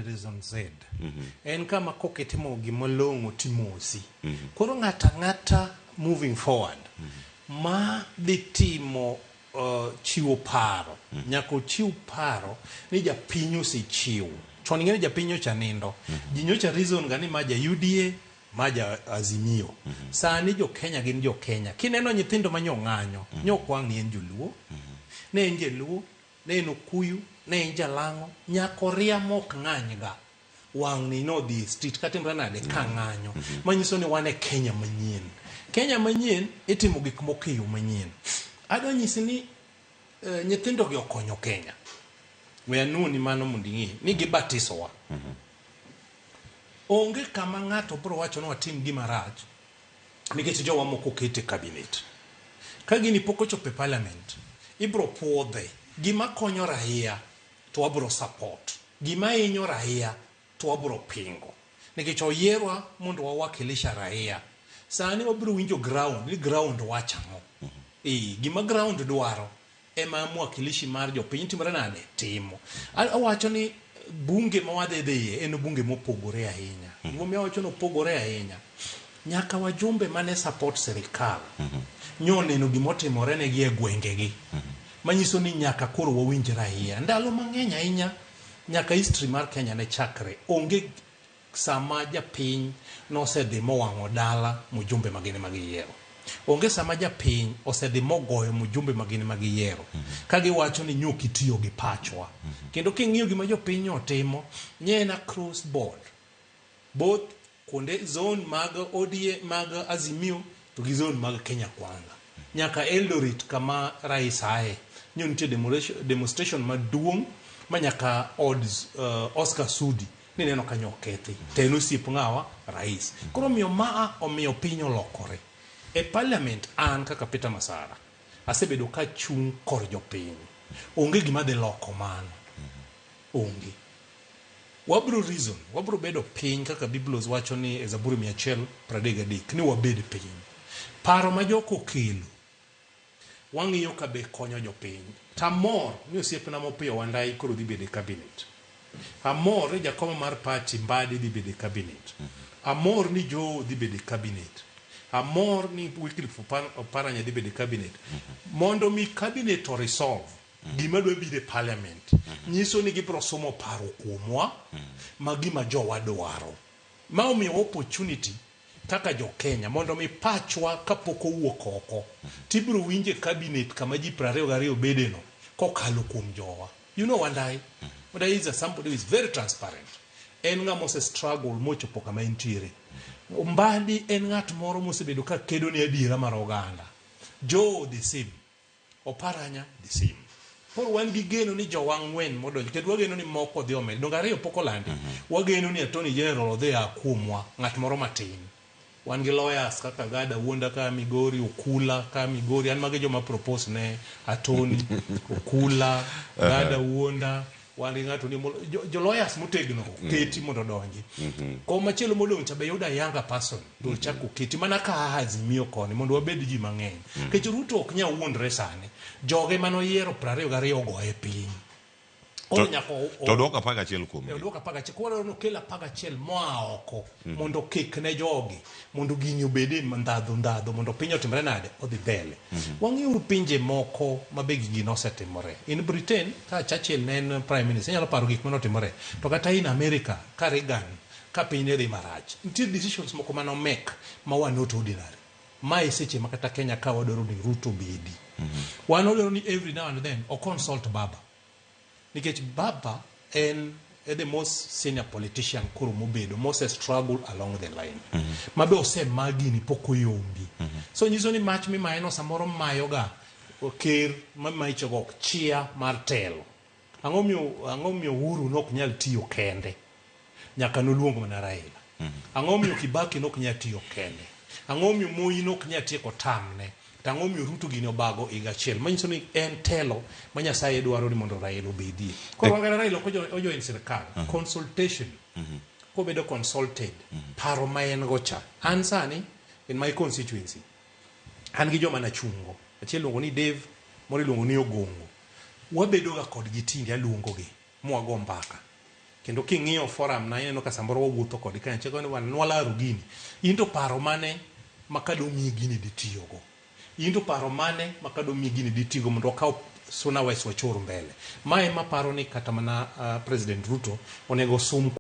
Generation Z. En kama kokitimo gima long'o timosi. Koro ng'ato ang'ata moving forward ma dhi timo chiwo paro nyaka ochiw paro ni japiny osechiwo. Chon ing'e ni japiny nyocha nindo. Ji nyocha reason ga ni ma ja UDA ma ja Azimio. Sani jo Kenya gin jo Kenya. Kineno nyithindo ma nyo ng'anyo, nyo ok wang' ni en joluo, ne en jaluo, ne en okuyu, ne en jalang'o, nyaka oria mok ng'any ga. Wang' ni nodhi e street katimre nade ka ng'anyo. Manyiso ni wan e Kenya manyien. Kenya manyien itimo gik moko e yo manyien. Adwa nyisi ni nyithindo gi okonyo Kenya. We anuoni mano mondo ing'e ni gibatisowa. Onge kama ng'ato biro wacho ni watim gima rach nikech jowa moko oket e cabinet. Ka gini pok ochopo e parliament, ibiro puodhe. Gima konyo raia to wabiro support. Gima hinyo raia to wabiro pingo. Nikech oyierwa mondo wawakilisha raia. Sani wabiro winjo ground, ni ground wacho ang'o. Eh, gima ground dwaro ema mwakilishi mar jopiny timore nade? Timo. Awacho ni bunge ma wadhi dhiye en bunge mopogore ahinya. Gimomiyo awacho ni opogore ahinya, nyaka wajumbe mane support sirikal nyoneno gimotimore negi e gwengegi. Manyiso ni nyaka koro wawinj raia. Ndalo mang'eny ahinya nyaka history mar Kenya ne chakre, onge sama japiny nosedhi mowang'o dala mujumbe ma gin ema giyiero. Onge sama japiny osedhi mogoyo mujumbe ma gin ema giyiero. Ka giwacho ni nyok itiyo gi pachwa. Kendo king'iyo gima jopiny otimo, nye en across board. Both kuonde zone mag ODM, mag Azimio to gi zone mag Kenya Kwanza. Nyaka Eldoret kama rais aye. Nyo nitie demonstration maduong' ma nyaka od Oscar Sudi nineno ka nyo okethi. To en osiep ng'awa? Rais. Koro omiyo maa omiyo piny olokore. E parliament an kaka Peter Masara asebedo ka chung' kor jopiny. Onge gima dhi loko mano. Onge. Wabro reason, wabro bedo piny kaka Biblos wacho ni e Zaburi 133 ni wabed piny. Paro ma joko okelo, wang'iyo ka be konyo jopiny. Tamor ni osiepna Mopiyo Wandayi koro dhi bedo e cabinet. Amor ni jakom mar party Mbadi dhi bedo e cabinet. Amor ni Joe dhi bedo e cabinet. Amor ni Wycliffe Oparanya dhi bedo e cabinet. Mondo mi cabinet o resolve gima dwa biro e parliament nyiso ni gibiro somo paro kuomwa ma gima jowa dwaro. Ma omiyo opportunity kaka jo Kenya mondo mi pachwa kapok owuok oko tibiro winje cabinet kama ji 22 bedeno kokalo kuom jowa. You know Wandayi? Wandayi is a somebody who is very transparent. En ng'ama ose struggle mochopo kama entiere. Mbadi en ng'at moro mosebedo ka kedo ne adiera mar oganda. Joe the same. Oparanya the same. Koro wan gi geno ni jowa ang'wen modonjo kendo wageno ni moko dhi omed. Donge ariyo pok olandi? Wageno ni Attorney General odhi a kuomwa ng'at moro matin. Wan gi lawyers kaka Gada Wuonda ka Migori, Okula ka Migori. An magi joma propose ne Attorney, Okula, Gada Wuonda, wan gi ng'ato ni jo lawyers motegno keti mondo odonji. Komachielo modong' cha be yudo a younger person to chak oketi mana ka Azimio koni mondo wabed ji mang'eny. Nikech Ruto ok nyal wuondre sani. Joge manoyiero 22 ogoye piny. Koro nyaka To dwoko 11 kuomgi. Odwoko 11. Koro nokel 11 moa oko mondo okik ne jogi mondo gini obed e ndhadhu ndhadhu mondo piny otimre nade odhi mbele. Wang'iuru pinje moko ma be gigi nosetimore. In Britain ka Churchill ne en prime minister inyalo paro gik manotimore. To kata in America ka Reagan ka piny ne dhi marach. Nitie decisions moko mane omek ma were not ordinary. Ma e seche ma kata Kenya ka wadwaro ni Ruto obedi. Wan wadwaro ni every now and then o consult Baba. Nikech Baba en e the most senior politician koro mobedo mose struggle along the line. Ma be osema gini pok oyombi. So nyiso ni mach mimaye no samoro mayoga ker mamayichogo ok chia mar telo. Ang'o miyo Uhuru nok nyal tiyo kende? Nyaka noluong mana Raila. Ang'o miyo Kibaki nok nyal tiyo kende? Ang'o miyo Moi nok nyal tieko tamne? To ang'o miyo Ruto gini obago higa achiel? Manyiso ni en telo ma Nyasaye dwaro ni mondo Raila obedie. Koro kata Raila ok ojoin sirkal, consultation, kobedo consulted, paro ma en go cha. An sani, in my constituency, an gi joma nachungo. Achiel iluongo ni Dave, moro iluongo ni Ogongo. Wabedo ga kodgi tinde, aluongo gi, mwago mbaka. Kendo king'iyo forum na, ineno ka samoro wawuotho kodgi kanyachiel ni wan nwalaro gini. In to paro mane ma kadomiyi gini ditiyogo? In to paro mane ma kadomiyi gini ditigo mondo wakaw Suna West wachor mbele? Ma ema paro ni kata mana President Ruto onego sum.